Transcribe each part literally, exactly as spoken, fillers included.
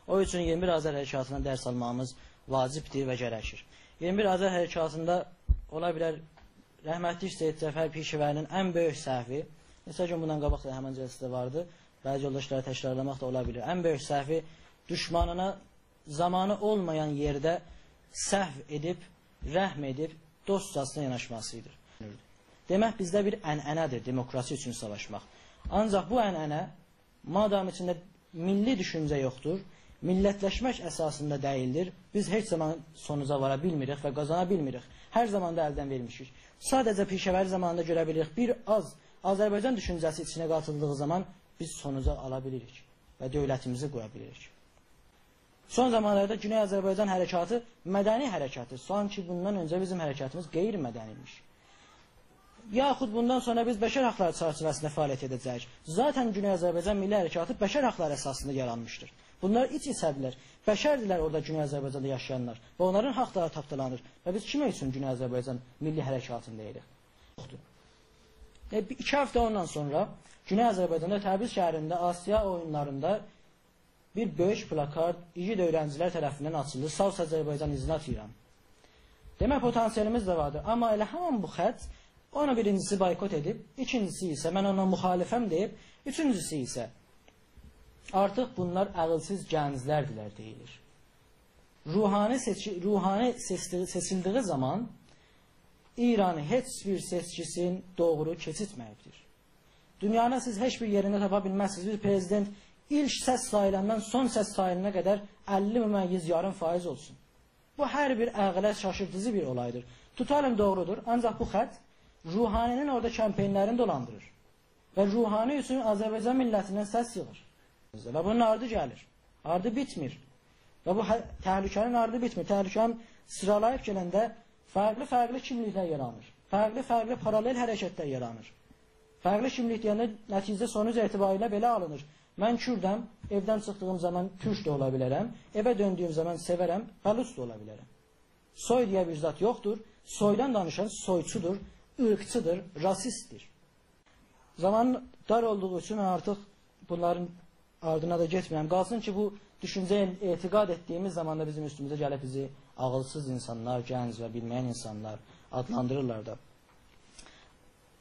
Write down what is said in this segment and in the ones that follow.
او اوچون اییرمی بیر آذر حرکاتیندان درس آلماغیمیز واجبدیر و گرکیر. اییرمی بیر آذر حرکاتیندا اولا بیلر رحمتلیک سید جعفر پیشه‌وری‌نین ان بؤیوک سهوی، نئچه گون بوندان قاباق دا همین جلسه‌ده واردی، بعضی یولداشلارا تکرارلاماق دا اولا بیلیر. ان بؤیوک سهوی دوشمانینا زامانی اولمایان یئرده سهو ائدیب، رحم ائدیب، دوستجاسینا یاناشماسی ایدی. دئمک، بیزده بیر عنعنه‌دیر دموکراسی اوچون ساواشماق. آنجاق بو عنعنه، مادام ایچینده میللی دوشونجه یوخدور، میللتلشمک اساسیندا دئییلدیر، بیز هئچ زامان سونوجا وارا بیلمیریک و قازانا بیلمیریک. هر زامان دا الدن وئرمیشیک. ساده‌جه پیشه‌وری زامانیندا گؤره بیلیریک، بیر آز آذربایجان دوشونجه‌سی ایچینه قاتیلدیغی زامان بیز سونوجا آلا بیلیریک و دؤولتیمیزی قورا بیلیریک. سون زامانلاردا گونئی آذربایجان حرکاتی مدنی حرکاتدیر. سانکی بوندان اؤنجه بیزیم حرکاتیمیز غیرمدنی ایمیش. یاخود بوندان سونرا بیز بشر حاقلاری چرچیوه‌سینده فعالیت ائده‌جه‌ییک. ذاتاً گونئی آذربایجان میللی حرکاتی بشر حاقلاری اساسیندا یارانمیشدیر. بونلار ایچ ایچه‌دیرلر. بشردیرلر اورادا گونئی آذربایجاندا یاشایانلار. و اونلارین حاقلاری تاپدالانیر. و بیز کیمه اوچون گونئی آذربایجان میللی حرکاتینی دئییریک؟ یوخدور. ائ، بیر، ایکی هفته اوندان سونرا گونئی آذربایجاندا تبریز شهرینده آسیا اویونلاریندا بیر بؤیوک پلاکارد ایگید اؤیرنجیلر طرفیندن آچیلیر. «ساغ اول آذربایجان، اذینه آتیرام.» دئمک، پتانسیلیمیز ده واردیر. آمما ائله همان بو خط، اونو بیرینجیسی بایکوت ائدیب، ایکینجیسی ایسه «من اونا مخالفم» دئییب، اوچونجوسو ایسه آرتیق بونلار عاغیلسیز گنجلردیلر دئییلیر. روحانی سئچی-، روحانی سئچدی-، سئچیلدیگی زامان ایرانی هئچ بیر سئچکیسین دوغرو کئچیرتمه‌ییبدیر. دونیانین سیز هئچ بیر یئرینده تاپا بیلمزسینیز. بیر پرزیدنت ایلک سس ساییلاندان سون سس ساییلانا قدر اللی ممیز یاریم فایز اولسون. بو هر بیر عاغیله شاشیرتیجی بیر اولایدیر. توتالیم دوغرودور، آنجاق بو خط روحانی‌نین اورادا کمپینلرینی دولاندیریر. و روحانی اوچون آذربایجان میللتیندن سس ییغیر. و بونون آردی گلیر. آردی بیتمیر. و بو هه-، تهلکه‌نین آردی بیتمیر. تهلکه‌نین سیرالاییب گلنده فرقلی-فرقلی کیملیکلر یارانیر. فرقلی-فرقلی پارالل حرکتلر یارانیر. فرقلی کیملیک دئینده نتیجه سونوج اعتباریله بئله آلینیر. من کوردم، ائودن چیخدیغیم زامان تورک ده اولا بیلرم، ائوه دؤندویوم زامان سئورم، بلوچ دا اولا بیلرم. سوی دئیه بیر زاد یوخدور. سویدان دانیشان سویچودور، عیرقچیدیر، راسیستدیر. زامان دار اولدوغو اوچون من آرتیق بونلارین آردینا دا گئتمیرم. قالسین کی، بو دوشونجه‌یه اعتقاد ائتدیگیمیز زامان دا بیزیم اوستوموزه گلیب بیزی عاغیلسیز اینسانلار، گنج و بیلمه‌ین اینسانلار آدلاندیریرلار دا.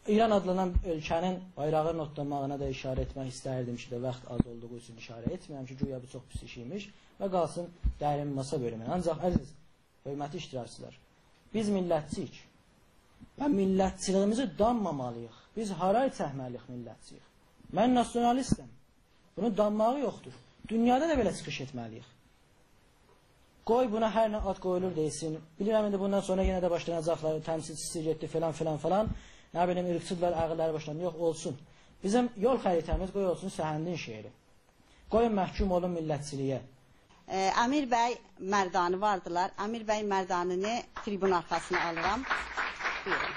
ایران آدلانان اؤلکه‌نین بایراغینین اوتلانماغینا دا ایشاره ائتمک ایستردیم کی، ده واخت آز اولدوغو اوچون ایشاره ائتمیرم کی، گویا بو چوخ پیس ایش ایمیش و قالسین درین ماسا بؤلومونه. آنجاق، عزیز حؤرمتلی اشتراکچیلار، بیز میللتچی‌ییک و میللتچیلیگیمیزی دانمامالی‌ییق. بیز هارای چکمه‌لی‌ییک میللتچی‌ییک. من ناسیونالیستم. بونون دانماغی یوخدور. دونیادا دا بئله چیخیش ائتمه‌لی‌ییک. قوی بونا هر نه آد قویولور دئییلسین. بیلیرم، ایندی بوندان سونرا یئنه ده باشلایاجاقلار، تمثیلچیسی گئتدی، فلان، فلان، فلان. نه بیلیم، عیرقچیدیرلار، عاغیللاری باشلاندی. یوخ، اولسون. بیزیم یول خریطه‌میز قوی اولسون سهندین شعری. قویون محکوم اولون میللتچیلیگه. ائ، امیر بی مردانی واردیلار. امیر بی مردانی‌نی تریبون آرخاسینا آلیرام. بویورون.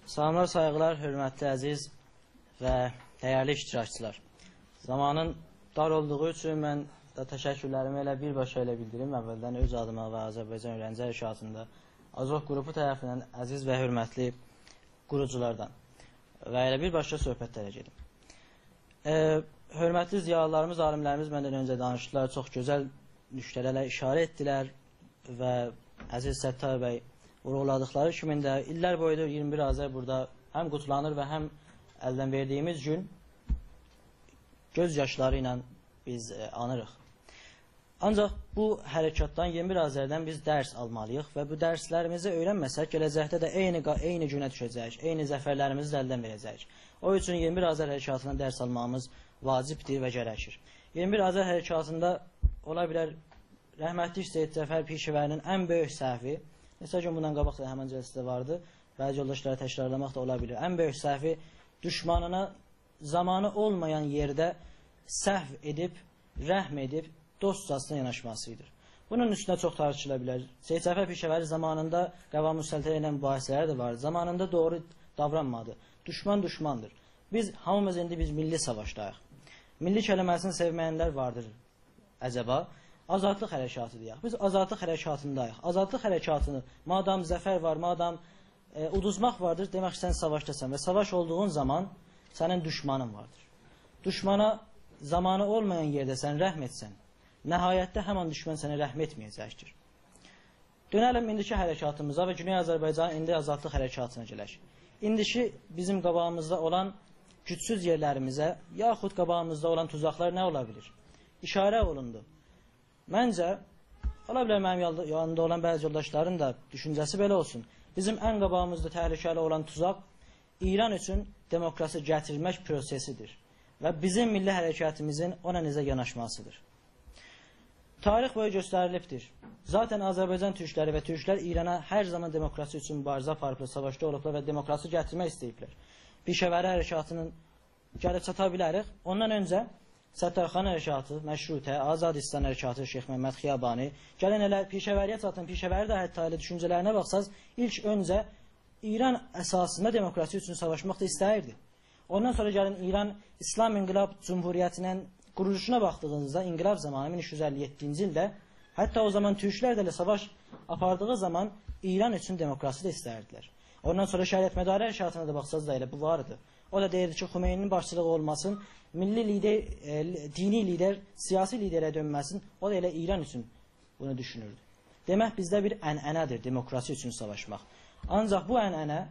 سلاملار، سایغیلار، حؤرمتلی، عزیز و دیرلی اشتراکچیلار. زامانین دار اولدوغو اوچون من ده تشکرلریمی ائله بیرباشا ائله بیلدیریم. اولدن اؤز آدیما و آذربایجان اؤیرنجی حرکاتیندا آذوح قروپو طرفیندن عزیز و حؤرمتلی قوروجولاردان و ائله بیرباشا صحبتلره گئدیم. ائ، حؤرمتلی ضیالیلاریمیز، عالیملریمیز مندن اؤنجه دانیشدیلار، چوخ گؤزل نکته‌لره ایشاره ائتدیلر. و عزیز ستار بی وورغولادیقلاری کیمی ده ایللر بویودور اییرمی بیر آذر بورادا هم قوتلانیر و هم الدن وئردیگیمیز گون گؤز یاشلاری ایله بیز، ائ، آنیریق. آنجاق بو حرکاتدان، اییرمی بیر آذردن بیز درس آلمالی‌ییق و بو درسلریمیزی اؤیرنمه‌سک، گله‌جکده ده عینی قا-، عینی گونه دوشه‌جه‌ییک، عینی ظفرلریمیزی ده الدن وئره‌جه‌ییک. او اوچون اییرمی بیر آذر حرکاتیندان درس آلماغیمیز واجبدیر و گرکیر. اییرمی بیر آذر حرکاتیندا اولا بیلر رحمتلی سید جعفر پیشه‌وری‌نین ان بؤیوک سهوی، نئچه گون بوندان قاباق دا همین جلسه‌ده واردی، بعضی یولداشلارا تکرارلاماق دا اولا بیلیر. ان بؤیوک سهوی دوشمانینا زامانی اولمایان یئرده سهو ائدیب، رحم ائدیب، دوستجاسینا یاناشماسی ایدی. بونون اوستونه چوخ تارتیشیلا بیلر. سید جعفر پیشه‌وری زامانیندا قوام السلطنه ایله مباحثه‌لری ده واردی. زامانیندا دوغرو داورانمادی. دوشمان دوشماندیر. بیز هامیمیز ایندی بیز میللی ساواشداییق. میللی کلمه‌سینی سئومه‌ینلر واردیر. عجبا؟ آزادلیق حرکاتی دئیک. بیز آزادلیق حرکاتینداییق. آزادلیق حرکاتینی، مادام ظفر وار، مادام، ائ، اودوزماق واردیر، دئمک کی، سن ساواشداسان و ساواش اولدوغون زامان سنین دوشمانین واردیر. دوشمانا زامانی اولمایان یئرده سن رحم ائتسن، نهایتده همان دوشمن سنه رحم ائتمه‌یه‌جکدیر. دؤنه‌لیم ایندیکی حرکاتیمیزا و گونئی آذربایجانین ایندی آزادلیق حرکاتینا گلک. ایندیکی بیزیم قاباغیمیزدا اولان گوجسوز یئرلریمیزه، یاخود قاباغیمیزدا اولان توزاقلار نه اولا بیلیر؟ ایشاره اولوندو. منجه، اولا بیلر منیم یالدا-، یانیمدا اولان بعضی یولداشلارین دا دوشونجه‌سی بئله اولسون. بیزیم ان قاباغیمیزدا تهلکه‌لی اولان توزاق ایران اوچون دموکراسی گتیرمک پروسه‌سیدیر و بیزیم میللی حرکتیمیزین اونا نئجه یاناشماسیدیر. تاریخ بویو گؤستریلیبدیر. ذاتاً آذربایجان تورکلری و تورکلر ایرانا هر زامان دموکراسی اوچون موباریزه آپاریبلار، ساواشدا اولوبلار و دموکراسی گتیرمک ایسته‌ییبلر. پیشه‌وری حرکاتینین گلیب چاتا بیلریک. اوندان اؤنجه ستارخان حرکاتی، مشروطه، آزادیستان حرکاتی، شیخ محمد خیابانی. گلین ائله پیشه‌وری‌یه چاتین، پیشه‌وری ده حتی ائله دوشونجه‌لرینه باخساز، ایلک اؤنجه ایران اساسیندا دموکراسی اوچون ساواشماق دا ایسته‌ییردی. اوندان سونرا گلین ایران ایسلام انقلاب جمهوریتینین قورولوشونا باخدیغینیزدا، انقلاب زامانی مین اوچ یوز اللی یئددینجی ایلده، حتی او زامان تورکلر ده ائله ساواش آپاردیغی زامان ایران اوچون دموکراسی ده ایسته‌ییردیلر. اوندان سونرا شریعتمداری حرکاتینا دا باخساز دا ائله بو واردی. او دا دئییردی کی، خمینی‌نین باشچیلیغی اولماسین، میللی لیدر، ائ، دینی لیدر، سیاسی لیدره دؤنمه‌سین، او دا ائله ایران اوچون بونو دوشونوردو. دئمک، بیزده بیر عنعنه‌دیر دموکراسی اوچون ساواشماق. آنجاق بو عنعنه،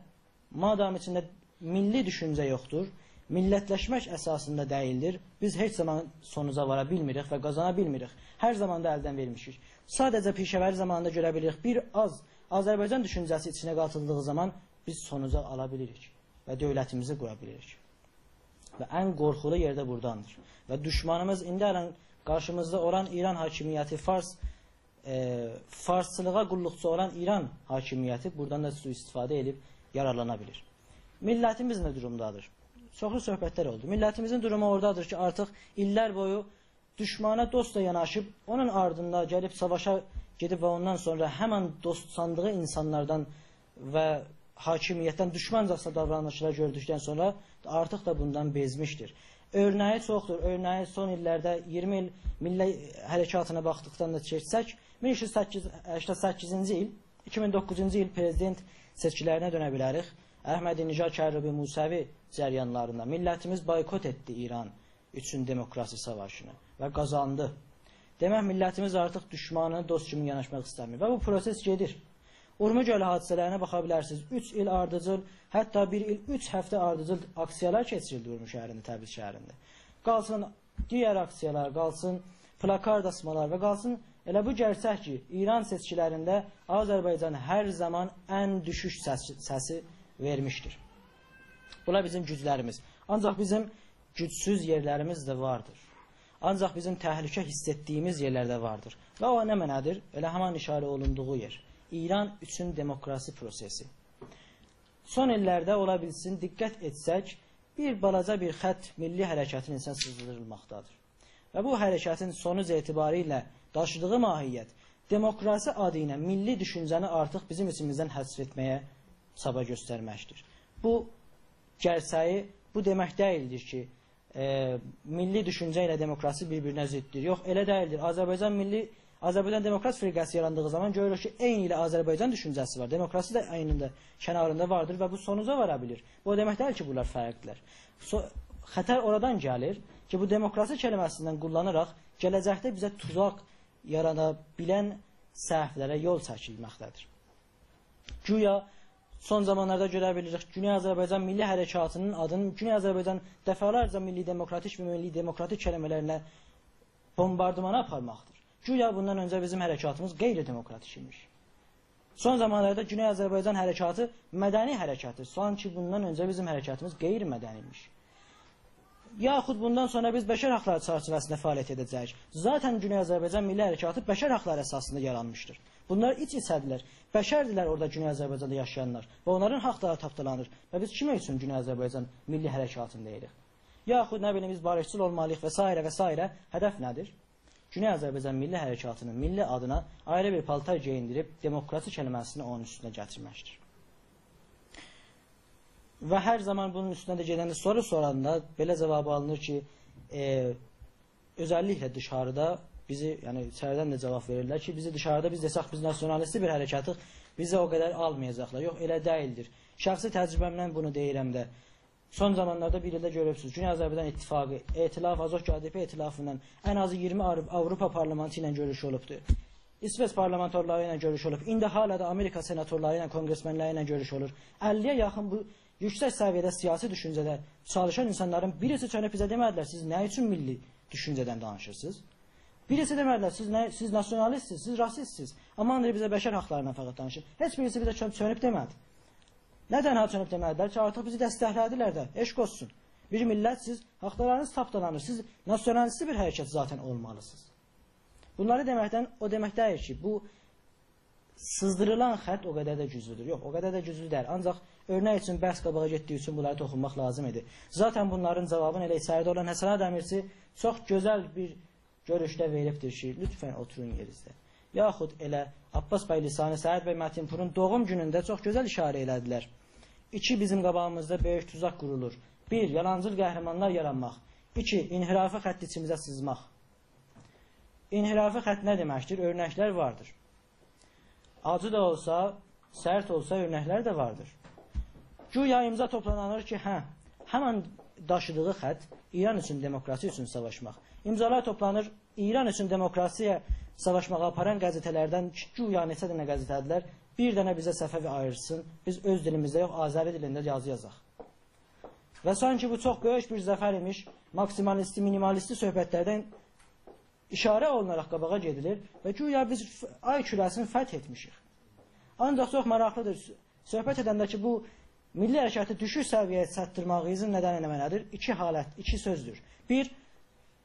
مادام ایچینده میللی دوشونجه یوخدور، میللتلشمک اساسیندا دئییلدیر، بیز هئچ زامان سونوجا وارا بیلمیریک و قازانا بیلمیریک. هر زامان دا الدن وئرمیشیک. ساده‌جه پیشه‌وری زامانیندا گؤره بیلیریک، بیر آز آذربایجان دوشونجه‌سی ایچینه قاتیلدیغی زامان بیز سونوجا آلا بیلیریک و دؤولتیمیزی قورا بیلیریک. و ان قورخولو یئر ده بوراداندیر. و دوشمانیمیز ایندی الان قارشیمیزدا اولان ایران حاکمیتی، فارس، ائ، فارسچیلیغا قوللوقچو اولان ایران حاکمیتی بورادان دا سوءاستفاده ائدیب یارارلانا بیلیر. میللتیمیز نه دورومدادیر؟ چوخلو صحبتلر اولدو. میللتیمیزین دورومو اورادادیر کی، آرتیق ایللر بویو دوشمانا دوستلا یاناشیب، اونون آردیندا گلیب ساواشا گئدیب و اوندان سونرا همن دوست ساندیغی اینسانلاردان و حاکمیتدن دوشمانجاسینا داورانیشلار گؤردوکدن سونرا آرتیق دا بوندان بئزمیشدیر. اؤرنه‌یی چوخدور. اؤرنه‌یی سون ایللرده اییرمی ایل میللی حرکاتینا باخدیقدان دا چکسک، مین اوچ یوز سککیز، سککیز ایل، ایکی مین دوققوزونجو ایل پرزیدنت سئچکیلرینه دؤنه بیلریک. احمدی‌نژاد، کروبی، موسوی جریانلاریندا میللتیمیز بایکوت ائتدی ایران اوچون دموکراسی ساواشینی و قازاندی. دئمک، میللتیمیز آرتیق دوشمانینا دوست کیمی یاناشماق ایسته‌میر و بو پروسس گئدیر. اورمو گؤلو حادثه‌لرینه باخا بیلرسینیز. اوچ ایل آردیجیل، حتی بیر ایل اوچ هفته آردیجیل آکسییالار کئچیریلدی اورمو شهرینده، تبریز شهرینده. قالسین دیگر آکسییالار، قالسین پلاکارد آسمالار و قالسین ائله بو گئرچک کی، ایران سئچکیلرینده آذربایجان هر زامان ان دوشوک سس-، سسی وئرمیشدیر. بونلار بیزیم گوجلریمیز. آنجاق بیزیم گوجسوز یئرلریمیز ده واردیر. آنجاق بیزیم تهلکه حیس ائتدیییمیز یئرلر ده واردیر. و او نمنه‌دیر؟ ائله همان ایشاره اولوندوغو یئر. ایران اوچون دموکراسی پروسسی. سون ایللرده، اولا بیلسین، دقت ائتسک، بیر بالاجا بیر خط میللی حرکتین ایچینه سیزدیریلماقدادیر. و بو حرکتین سونوج اعتباریله داشیدیغی ماهیت، دموکراسی آدی ایله میللی دوشونجه‌نی آرتیق بیزیم ایچیمیزدن حذف ائتمه‌یه چابا گؤسترمکدیر. بو گئرچه‌یی، بو دئمک دئییلدیر کی، ائ، میللی دوشونجه ایله دموکراسی بیر-بیرینه ضددیر. یوخ، ائله دئییلدیر. آذربایجان میللی، آذربایجان دموکرات فرقه‌سی یاراندیغی زامان گؤروروک کی، عینی ایله آذربایجان دوشونجه‌سی وار. دموکراسی ده عینینده، کناریندا واردیر و بو سونوجا وارا بیلیر. بو او دئمک دئییل کی، بونلار فرقلی‌دیرلر. سو-، خطر اورادان گلیر کی، بو دموکراسی کلمه‌سیندن قوللاناراق گله‌جکده بیزه توزاق یارادا بیلن سهولره یول چکیلمکده‌دیر. گویا سون زامانلاردا گؤره بیلیریک، گونئی آذربایجان میللی حرکاتینین آدینی، گونئی آذربایجان دفعه‌لرجه میللی دموکراتیک و میللی دموکراتیک کلمه‌لرله بومباردیمانا آپارماقدیر. گویا بوندان اؤنجه بیزیم حرکاتیمیز غیر دموکراتیک ایمیش. سون زامانلاردا گونئی آذربایجان حرکاتی مدنی حرکتدیر. سانکی بوندان اؤنجه بیزیم حرکتیمیز غیر مدنی ایمیش. یاخود بوندان سونرا بیز بشر حاقلاری چرچیوه‌سینده فعالیت ائده‌جه‌ییک. ذاتاً گونئی آذربایجان میللی حرکاتی بشر حاقلاری اساسیندا یارانمیشدیر. بونلار ایچ-ایچه‌دیرلر. بشردیرلر اورادا گونئی آذربایجاندا یاشایانلار و اونلارین حاقلاری تاپدالانیر. و بیز کیمین اوچون گونئی آذربایجان میللی حرکاتینی دئییریک؟ یاخود، نه بیلیم، بیز باریشچیل اولمالی‌ییق و سایره و سایره. هدف نه‌دیر؟ گونئی آذربایجان میللی حرکاتینین میللی آدینا آیری بیر پالتار گئییندیریب دموکراسی کلمه‌سینی اونون اوستونه گتیرمکدیر. و هر زامان بونون اوستونده ده گئدنده سورو سوراندا بئله جاواب آلینیر کی، ائ، اؤزللیکله دیشاریدا بیزی، یعنی ایچریدن ده جواب وئریرلر کی، بیزی دیشاریدا بیز دئسک بیز ناسیونالیستی بیر حرکتیک، بیزی او قدر آلمایاجاقلار. یوخ، ائله دئییلدیر. شخصی تجربه‌مدن بونو دئییرم ده. سون زامانلاردا بیر ایلده گؤروبسونوز، گونئی آذربایجان اتفاقی، ائتلاف، آذوح-گادیپی ائتلافینان ان آزی اییرمی آور-، آوروپا پارلمانتی ایله گؤروش اولوبدور. ایسوئچ پارلامنتورلاری ایله گؤروش اولوب. ایندی هله ده آمریکا سناتورلاری ایله، کونگرسمنلری ایله گؤروش اولور. اللی‌یه یاخین بو یوکسک سویه‌ده سیاسی دوشونجه‌ده چالیشان اینسانلارین بیریسی چؤنوب بیزه دئمه‌دیلر: «سیز نه اوچون میللی دوشونجه‌دن دانیشیرسینیز؟» بیریسی دئمه‌دیلر: «سیز نه، سیز ناسیونالیستسینیز، سیز راسیستسینیز. آماندیر، بیزه بشر حاقلاریندان فقط دانیشین.» هئچ بیریسی بیزه چؤن-، چؤنوب دئمه‌دی. نه تنها چؤنوب دئمه‌دیلر کی، آرتیق بیزی دستکله‌دیلر ده، عشق اولسون. بیر میللتسیز، حاقلارینیز تاپدالانیر. سیز ناسیونالیستی بیر حرکت ذاتاً اولمالیسینیز. بونلاری دئمکدن، او دئمک دئییل کی، بو سیزدیریلان خط او قدر ده گوجلودور. یوخ، او قدر ده گوجلو دئییل. آنجاق اؤرنک اوچون بحث قاباغا گئتدیگی اوچون بونلاری توخونماق لازیم ایدی. ذاتاً بونلارین جاوابینی ائله ایچریده اولان حسن آغا دمیرچی چوخ گؤزل بیر گؤروشده وئریبدیر کی، لطفاً اوتورون یئرینیزده. یاخود ائله عباس بی لسانی، سعید بی متین‌پورون دوغوم گونونده چوخ گؤزل ایشاره ائله‌دیلر. ایکی، بیزیم قاباغیمیزدا بؤیوک توزاق قورولور. بیر، یالانجیل قهرمانلار یارانماق. ایکی، انحرافی خط ایچیمیزه سیزماق. انحرافی خط نه دئمکدیر؟ اؤرنکلر واردیر. آجی دا اولسا، سرت اولسا، اؤرنکلر ده واردیر. گویا امضا توپلانیر کی، هه، همین داشیدیغی خط ایران اوچون، دموکراسی اوچون ساواشماق. امضالار توپلانیر، ایران اوچون دموکراسی‌یه ساواشماغا آپاران قزئته‌لردن کی، گویا نئچه دنه قزئته‌دیرلر، بیر دنه بیزه صفحه آییرسین، بیز اؤز دیلیمیزده یوخ، آذری دیلینده یازی یازاق. و سانکی بو چوخ بؤیوک بیر ظفر ایمیش، ماکسیمالیستی، مینیمالیستی صحبتلردن ایشاره اولوناراق قاباغا گئدیلیر و گویا بیز ف-، آی کوره‌سینی فتح ائتمیشیک. آنجاق چوخ ماراقلیدیر، ص-، صحبت ائدنده کی، بو میللی حرکتی دوشوک سویه‌یه چاتدیرماغینیزین ندنی نمنه‌دیر؟ ایکی حالت، ایکی سؤزدور. بیر،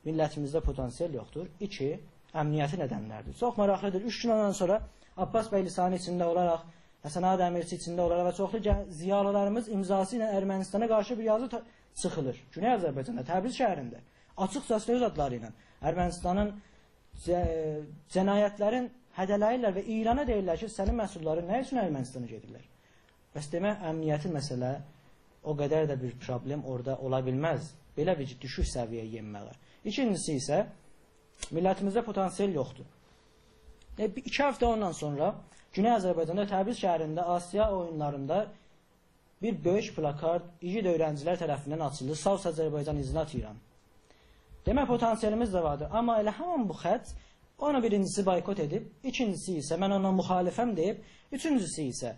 میللتیمیزده پتانسیل یوخدور. ایکی، امنیتی ندنلردیر. چوخ ماراقلیدیر. اوچ گون اوندان سونرا عباس بی لسانی ایچینده اولاراق، حسن آغا دمیرچی ایچینده اولاراق و چوخلو گن-، ضیالیلاریمیز امضاسی ایله ارمنستانا قارشی بیر یازی تا-، چیخیلیر. گونئی آذربایجاندا، تبریز شهرینده. آچیقجاسینا اؤز آدلاری ایله ارمنستانین ج-، جنایتلرین هده‌له‌ییرلر و ایرانا دئییرلر کی، سنین محصوللارین نه اوچون ارمنستانا گئدیرلر؟ پس دئمک، امنیتی مسئله او قدر ده بیر پروبلم اورادا اولا بیلمز. بئله بیر دوشوک سویه‌یه یئنمه‌یه. ایکینجیسی ایسه، میللتیمیزده پتانسیل یوخدور. ائ، بیر ایکی هفته اوندان سونرا گونئی آذربایجاندا، تبریز شهرینده آسیا اویونلاریندا بیر بؤیوک پلاکارد ایگید اؤیرنجیلر طرفیندن آچیلدی: «ساوس آذربایجان is not ایران.» دئمک، پتانسیلیمیز ده واردیر. آمما ائله همین بو خط، اونو بیرینجیسی بایکوت ائدیب، ایکینجیسی ایسه من اونا مخالفم دئییب، اوچونجوسو ایسه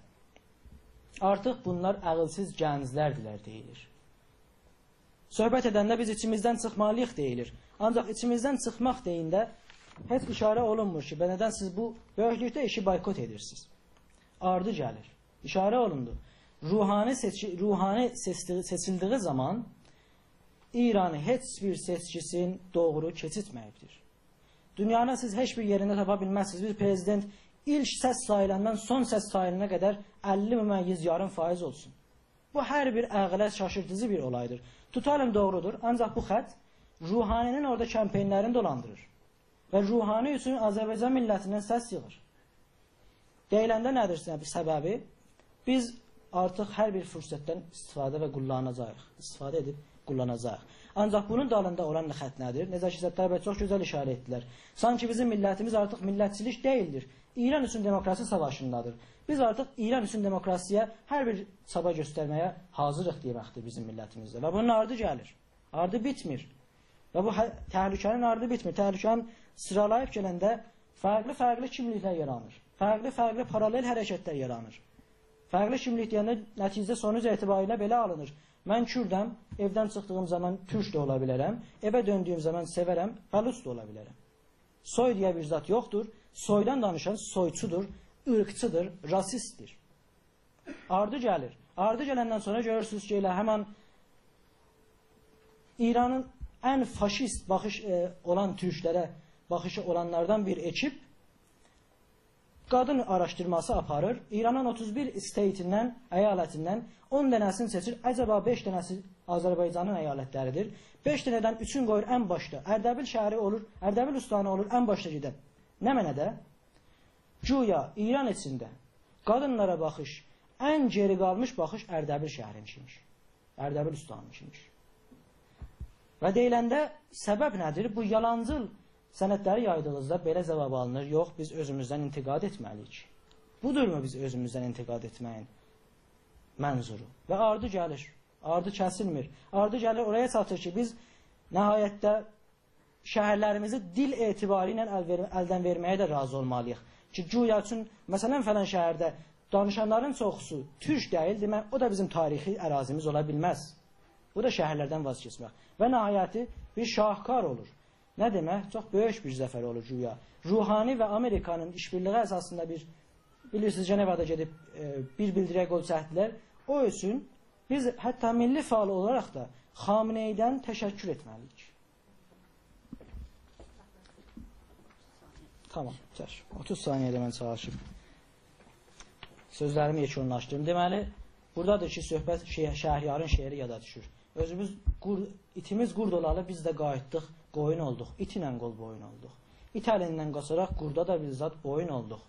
آرتیق بونلار عاغیلسیز گنجلردیلر دئییلیر. صحبت ائدنده بیز ایچیمیزدن چیخمالی‌ییق دئییلیر. آنجاق ایچیمیزدن چیخماق دئینده هئچ ایشاره اولونمور کی، به ندن سیز بو بؤیوکلوکده ایشی بایکوت ائدیرسینیز؟ آردی گلیر. ایشاره اولوندو. روحانی سئچی-، روحانی سئچدی-، سئچیلدیگی زامان ایرانی هئچ بیر سئچکیسین دوغرو کئچیرتمه‌ییبدیر. دونیانین سیز هئچ بیر یئرینده تاپا بیلمزسینیز. بیر پرزیدنت ایلک سس ساییلاندان سون سس ساییلانا قدر اللی ممیز یاریم فایز اولسون. بو هر بیر عاغیله شاشیرتیجی بیر اولایدیر. توتالیم دوغرودور، آنجاق بو خط روحانی‌نین اورادا کمپینلرینی دولاندیریر. و روحانی اوچون آذربایجان میللتیندن سس ییغیر. دئییلنده نه‌دیر سب-، سببی؟ بیز آرتیق هر بیر فرصتدن استفاده و قوللاناجاغیق. استفاده ائدیب قوللاناجاغیق. آنجاق بونون دالیندا اولان خط نه‌دیر؟ نئجه کی، ستار بی چوخ گؤزل ایشاره ائتدیلر. سانکی بیزیم میللتیمیز آرتیق میللتچیلیک دئییلدیر. ایران اوچون دموکراسی ساواشیندادیر. بیز آرتیق ایران اوچون دموکراسی‌یه هر بیر چابا گؤسترمه‌یه حاضیریق دئمکدیر بیزیم میللتیمیزده. و بونون آردی گلیر. آردی بیتمیر. و بو هه-، تهلکه‌نین آردی بیتمیر. تهلکه‌نین سیرالاییب گلنده فرقلی-فرقلی کیملیکلر یارانیر. فرقلی-فرقلی پارالل حرکتلر یارانیر. فرقلی کیملیک دئینده نتیجه سونوج اعتباریله بئله آلینیر. من کوردم، ائودن چیخدیغیم زامان تورک ده اولا بیلرم، ائوه دؤندویوم زامان سئورم، بلوچ دا اولا بیلرم. سوی دئیه بیر زاد یوخدور. سویدان دانیشان سویچودور، عیرقچیدیر، راسیستدیر. آردی گلیر. آردی گلندن سونرا گؤرورسونوز کی، ائله همین ایرانین ان فاشیست باخیش، ائ، اولان تورکلره باخیشی اولانلاردان بیر اکیپ قادین آراشدیرماسی آپاریر. ایرانین اوتوز بیر استیتیندن، ایالتیندن اون دنه‌سینی سئچیر. عجبا بئش دنه‌سی آذربایجانین ایالتلریدیر. بئش دنه‌دن اوچون قویور ان باشدا. اردبیل شهری اولور، اردبیل استانی اولور ان باشدا گئدن. نمنه‌ده؟ گویا ایران ایچینده قادینلارا باخیش، ان گئری قالمیش باخیش اردبیل شهرینکی‌یمیش. اردبیل استانینکی‌یمیش. و دئییلنده سبب نه‌دیر؟ بو یالانجیل سندلری یایدیغینیزدا بئله جاواب آلینیر: «یوخ، بیز اؤزوموزدن انتقاد ائتمه‌لی‌ییک.» بودورمو بیز اؤزوموزدن انتقاد ائتمه‌یین منظورو؟ و آردی گلیر، آردی کسیلمیر. آردی گلیر اورایا چاتیر کی، بیز نهایتده شهرلریمیزی دیل اعتباری ایله ال وئر-، الدن وئرمه‌یه ده راضی اولمالی‌ییق. کی، گویا چون، مثلا، فلان شهرده دانیشانلارین چوخوسو تورک دئییل، دئمک، او دا بیزیم تاریخی اراضیمیز اولا بیلمز. بو دا شهرلردن واز کئچمک. و نهایتی بیر شاهکار اولور. نه دئمک؟ چوخ بؤیوک بیر ظفر اولور گویا. روحانی و آمریکانین ایش‌بیرلیگی اساسیندا بیر، بیلیرسینیز، ژنئوادا گئدیب، ائ، بیر بیلدیری‌یه قول چکدیلر. او اوچون بیز حتی میللی فعال اولاراق دا خامنه‌ای‌دن تشکر ائتمه‌لی‌ییک. تامام، چشم. اوتوز ثانیه‌ده من چالیشیم سؤزلریمی یئکونلاشدیریم. دئمه‌لی، بورادادیر کی، صحبت شئی-، شهریارین شعری یادا دوشور. اؤزوموز قور-، ایتیمیز قورد اولالی، بیز ده قاییتدیق، قویون اولدوق. ایت ایله قول بویون اولدوق. ایت الیندن قاچاراق قوردا دا بیز زاد بویون اولدوق.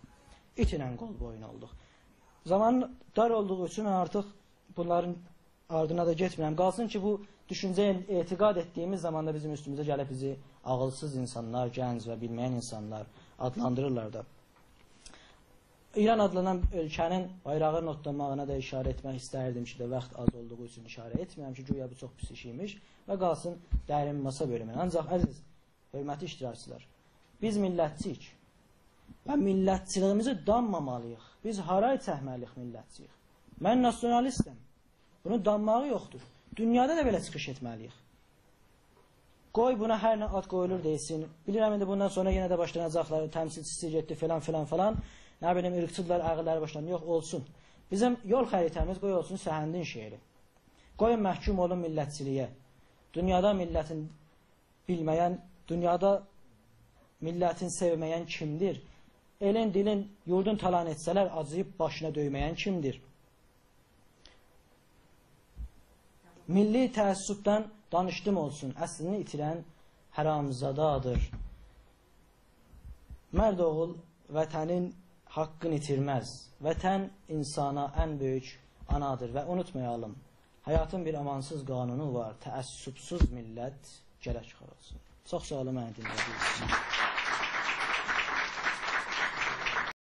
ایت ایله قول بویون اولدوق. زامان دار اولدوغو اوچون من آرتیق بونلارین آردینا دا گئتمیرم. قالسین کی، بو دوشونجه، اعتقاد ائتدیگیمیز زاماندا بیزیم اوستوموزه گلیب بیزی عاغیلسیز اینسانلار، گنج و بیلمه‌ین اینسانلار آدلاندیریرلار دا. ایران آدلانان اؤلکه‌نین بایراغینین اوتلاماغینا دا ایشاره ائتمک ایستردیم کی، ده واخت آز اولدوغو اوچون ایشاره ائتمیرم کی، گویا بو چوخ پیس ایش ایمیش و قالسین درین ماسا بؤلومونه. آنجاق، عزیز، حؤرمتلی اشتراکچیلار، بیز میللتچی‌ییک و میللتچیلیگیمیزی دانمامالی‌ییق. بیز هارای چکمه‌لی‌ییک میللتچی‌ییک؟ من ناسیونالیستم. بونون دانماغی یوخدور. دونیادا دا بئله چیخیش ائتمه‌لی‌ییک. قوی بونا هر نه آد قویولور دئییلسین. بیلیرم، ایندی بوندان سونرا یئنه ده باشلایاجاقلار، تمثیلچیسی گئتدی، فلان، فلان، فلان. نه بیلیم، عیرقچی‌دیرلار، عربلری باشلایان. یوخ، اولسون. بیزیم یول خریطه‌میز قوی اولسون سهندین شعری. قویون محکوم اولون میللتچیلیگه. دونیادا میللتین بیلمه‌ین، دونیادا میللتین سئومه‌ین کیمدیر؟ ائلین، دیلین، یوردون تالان ائتسه‌لر، آجیییب باشینا دؤیمه‌ین کیمدیر؟ میللی تعصبدن دانیشدیم اولسون، اصلینی ایتیرن حرامزادادیر. مرد اوغول وطنین حاققینی ایتیرمز. وطن اینسانا ان بؤیوک آنادیر و اونوتمایالیم، حیاتین بیر آمانسیز قانونو وار: تعصب‌سوز میللت گرک خار اولسون. چوخ ساغ اولون، منی دینله‌دیگینیز اوچون.